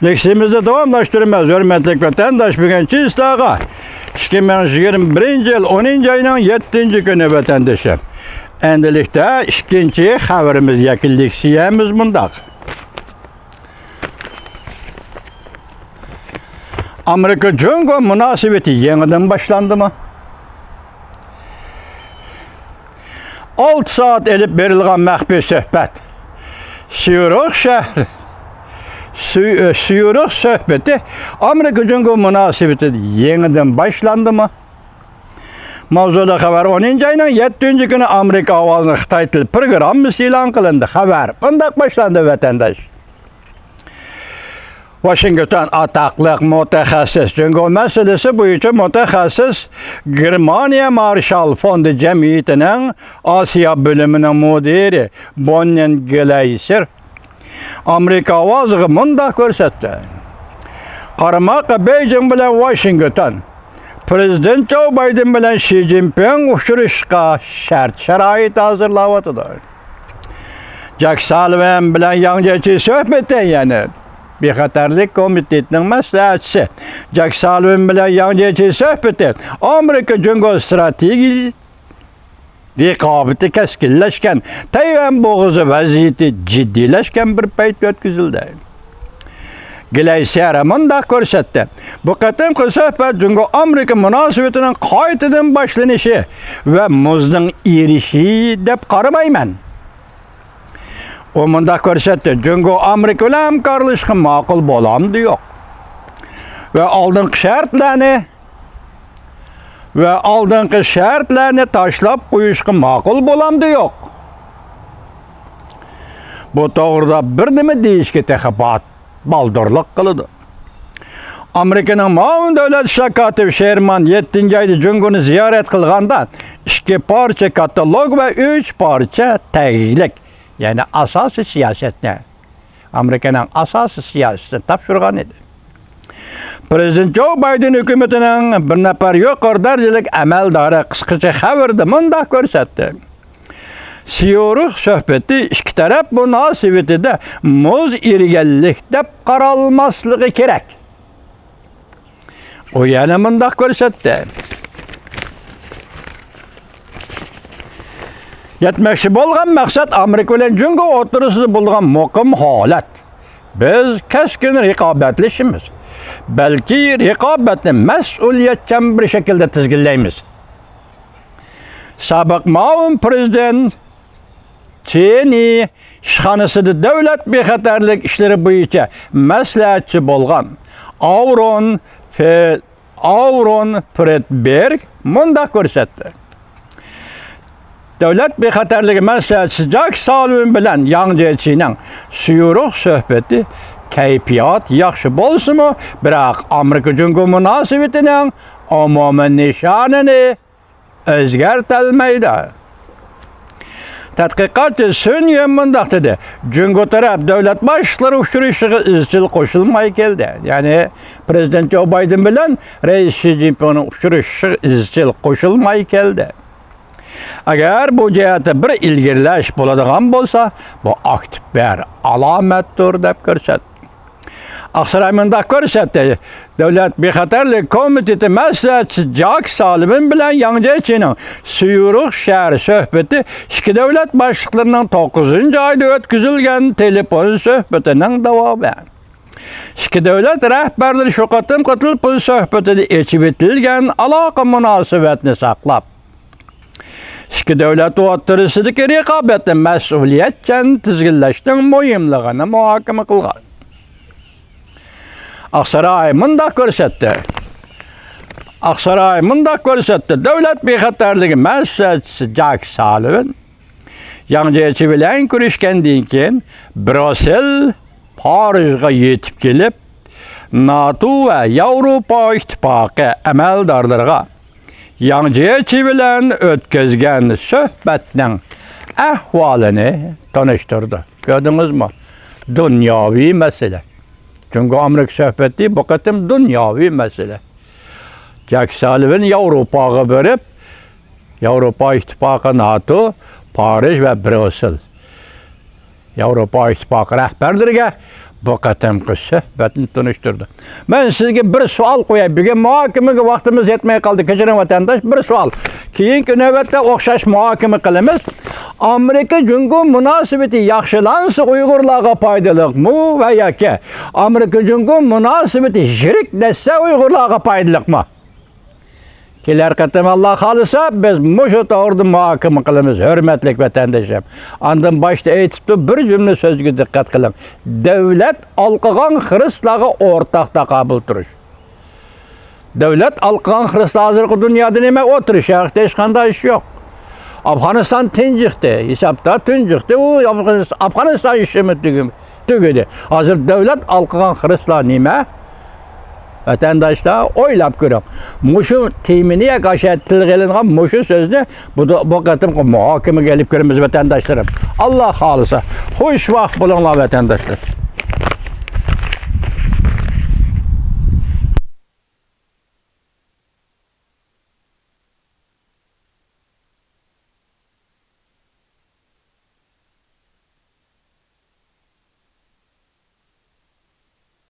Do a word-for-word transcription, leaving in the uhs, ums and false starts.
لېكسىيىمىزنى داۋاملاشتۇرىمىز. ھۆرمەتلىك ۋەتەنداش، بۈگۈن چىستاغا ئىككى مىڭ يىگىرمە بىرىنچى يىل ئونىنچى ئاينىڭ يەتتىنچى كۈنى، ۋەتەندىشىم. ئەمدىلىكتە ئىككىنچى خەۋىرىمىز، يەكۈنلۈك لېكسىيەمىز مۇنداق. ئامېرىكا جۇڭگو مۇناسىۋىتى يېڭىدىن باشلاندىمۇ؟ ئالتە سائەت ئېلىپ بېرىلغان مەخپىي سۆھبەت. سيۇرىخ شەھىرى، سيۇ-، سيۇرىخ سۆھبىتى ئامېرىكا جۇڭگو مۇناسىۋىتىدە يېڭىدىن باشلاندىمۇ؟ ماۋزۇلۇق خەۋەر، ئونىنچى ئاينىڭ يەتتىنچى كۈنى ئامېرىكا ئاۋازىنىڭ خىتاي تىل پروگراممىسى ئېلان قىلىندى. خەۋەر مۇنداق باشلاندى، ۋەتەنداش. ۋاشىنگتون، ئاتاقلىق مۇتەخەسسىس، جۇڭگو مەسىلىسى بويىچە مۇتەخەسسىس، گېرمانىيە مارشال فوندى جەمئىيىتىنىڭ ئاسىيا بۆلۈمىنىڭ مۇدىرى بوننېن گلەيسېر ئامېرىكا ئاۋازىغا مۇنداق كۆرسەتتى: قارىماققا، بېيجىڭ بىلەن ۋاشىنگتون پرېزىدېنت جو بايدېن بىلەن شى جىنپىڭ ئۇچرىشىشقا شەرت-شارائىت ھازىرلاۋاتىدۇ. جاك سالىۋان بىلەن ياڭ جيېچى سۆھبىتى، يەنى بىخەتەرلىك كومىتېتىنىڭ مەسلىھەتچىسى جاك سالىۋان بىلەن ياڭ جيېچى سۆھبىتى ئامېرىكا جۇڭگو ئىستراتېگىيە رىقابىتى كەسكىنلەشكەن، تەيۋەن بوغۇزى ۋەزىيىتى جىددىيلەشكەن بىر پەيتتە ئۆتكۈزۈلدى. گلەيسېر مۇنداق كۆرسەتتى: بۇ قېتىمقى سۆھبەت جۇڭگو ئامېرىكا مۇناسىۋىتىنىڭ قايتىدىن باشلىنىشى ۋە مۇزنىڭ ئېرىشى دەپ قارىمايمەن. ئۇ مۇنداق كۆرسەتتى: جۇڭگو ئامېرىكا بىلەن ھەمكارلىشىشقا ماقۇل بولامدۇ يوق؟ ۋە ئالدىنقى شەرتلەرنى ۋە ئالدىنقى شەرتلەرنى تاشلاپ قويۇشقا ماقۇل بولامدۇ يوق؟ بۇ توغرىدا بىر نېمە دېيىشكە تېخى با-، بالدۇرلۇق قىلىدۇ. ئامېرىكىنىڭ مۇئاۋىن دۆلەت ئىشلار كاتىپى شېرمان يەتتىنچى ئايدا جۇڭگونى زىيارەت قىلغاندا، ئىككى پارچە كاتالوگ ۋە ئۈچ پارچە تەگلىك، يەنى ئاساسىي سىياسەتنى، ئامېرىكىنىڭ ئاساسىي سىياسىتىنى تاپشۇرغان ئىدى. پرېزىدېنت جو بايدېن ھۆكۈمىتىنىڭ بىر نەپەر يۇقىرى دەرىجىلىك ئەمەلدارى قىسقىچە خەۋىرىدە مۇنداق كۆرسەتتى: سيۇرىخ سۆھبىتى ئىككى تەرەپ مۇناسىۋىتىدە مۇز ئېرىگەنلىك دەپ قارالماسلىقى كېرەك. ئۇ يەنە مۇنداق كۆرسەتتى: يەتمەكچى بولغان مەقسەت ئامېرىكا بىلەن جۇڭگو ئوتتۇرىسىدا بولغان مۇقىم ھالەت. بىز كەسكىن رىقابەتلىشىمىز، بەلكى رىقابەتنى مەسئۇلىيەتچان بىر شەكىلدە تىزگىنلەيمىز. سابىق مۇئاۋىن پرېزىدېنت چېنى ئىشخانىسىدا دۆلەت بىخەتەرلىك ئىشلىرى بويىچە مەسلىھەتچى بولغان ئاۋرون فې-، ئاۋرون فرېدبېرگ مۇنداق كۆرسەتتى: دۆلەت بىخەتەرلىكى مەسلىھەتچىسى جاك سالىۋىن بىلەن ياڭ جيېچىنىڭ سيۇرۇخ سۆھبىتى كەيپىيات ياخشى بولسىمۇ، بىراق ئامېرىكا جۇڭگو مۇناسىۋىتىنىڭ ئومۇمىي نىشانىنى ئۆزگەرتەلمەيدۇ. تەتقىقاتچى سۈن يۈەن مۇنداق دېدى: جۇڭگو تەرەپ دۆلەت باشلىقلىرى ئۇچرىشىشىغا ئىزچىل قوشۇلماي كەلدى. يەنى پرېزىدېنت جو بايدېن بىلەن رەئىس شى جىنپىڭنىڭ ئۇچرىشىشىغا ئىزچىل قوشۇلماي كەلدى. ئەگەر بۇ جەھەتتە بىر ئىلگىرىلەش بولىدىغان بولسا، بۇ ئاكتىپ بىر ئالامەتتۇر، دەپ كۆرسەتتى. ئاقساراي مۇنداق كۆرسەتتى: دۆلەت بىخەتەرلىك كومىتېتى مەسلىھەتچىسى جاك سالىۋىن بىلەن ياڭ جيېچىنىڭ سيۇرۇخ شەھىرى سۆھبىتى ئىككى دۆلەت باشلىقلىرىنىڭ توققۇزىنچى ئايدا ئۆتكۈزۈلگەن تېلېفون سۆھبىتىنىڭ داۋامى. ئىككى دۆلەت رەھبەرلىرى شۇ قېتىمقى تېلېفون سۆھبىتىدە ئېچىۋېتىلگەن ئالاقە مۇناسىۋەتنى ساقلاپ، ئىككى دۆلەت ئوتتۇرىسىدىكى رىقابەتنى مەسئۇلىيەتچان تىزگىنلەشنىڭ مۇھىملىقىنى مۇھاكىمە قىلغان. ئاقساراي مۇنداق كۆرسەتتى. ئاقساراي مۇنداق كۆرسەتتى: دۆلەت بىخەتەرلىكى مەسلىھەتچىسى جاك سالىۋىن ياڭ جيېچى بىلەن كۆرۈشكەندىن كېيىن، بروسسېل پارىژغا يېتىپ كېلىپ، ناتو ۋە ياۋروپا ئىتتىپاقى ئەمەلدارلىرىغا ياڭ جيېچى بىلەن ئۆتكۈزگەن سۆھبەتنىڭ ئەھۋالىنى تونۇشتۇردى. كۆردىڭىزمۇ؟ دۇنياۋى مەسىلە. جۇڭگو ئامېرىكا سۆھبىتى بۇ قېتىم دۇنياۋى مەسىلە. جاك سالىۋىن ياۋروپاغا بېرىپ، ياۋروپا ئىتتىپاقى، ناتو، پارىژ ۋە بروسسېل، ياۋروپا ئىتتىپاقى رەھبەرلىرىگە بۇ قېتىمقى سۆھبەتنى تونۇشتۇردى. مەن سىزگە بىر سوئال قوياي. بۈگۈن مۇھاكىمىگە ۋاقتىمىز يەتمەي قالدى. كەچۈرۈڭ، ۋەتەنداش، بىر سوئال. كېيىنكى نۆۋەتتە ئوخشاش مۇھاكىمە قىلىمىز. ئامېرىكا جۇڭگو مۇناسىۋىتى ياخشىلانسا ئۇيغۇرلارغا پايدىلىقمۇ ۋە ياكى ئامېرىكا جۇڭگو مۇناسىۋىتى يىرىكلەشسە ئۇيغۇرلارغا پايدىلىقمۇ؟ كېلەر قېتىم، ئاللا خالىسا، بىز مۇشۇ توغرىدا مۇھاكىمە قىلىمىز، ھۆرمەتلىك ۋەتەندىشىم. ئاندىن باشتا ئېيتىپتۇ، بىر جۈملە سۆزگە دىققەت قىلىڭ. دۆلەت ئالقىغان خىرىسلارغا ئورتاق تاقابىل تۇرۇش. دۆلەت ئالقىغان خىرىسلار ھازىرقى دۇنيادا نېمە؟ ئوتتۇرا شەرقتە ھېچقانداق ئىش يوق. ئافغانىستان تىنجىقتى، ھېسابتا تىنجىقتى. ئۇ ئافغانىس-، ئافغانىستان ئىشىمۇ تۈگىمىدى. تۈگىدى. ھازىر دۆلەت ئالقىغان خىرىسلار نېمە؟ ۋەتەنداشلار، ئويلاپ كۆرۈڭ. مۇشۇ تېمىنى ياكى ئاشۇ تىلغا ئېلىنغان مۇشۇ سۆزنى بۇ، بۇ قېتىمقى مۇھاكىمىگە ئېلىپ كىرىمىز، ۋەتەنداشلىرىم. ئاللا خالىسا. خۇشۋاقىت بولۇڭلار، ۋەتەنداشلار.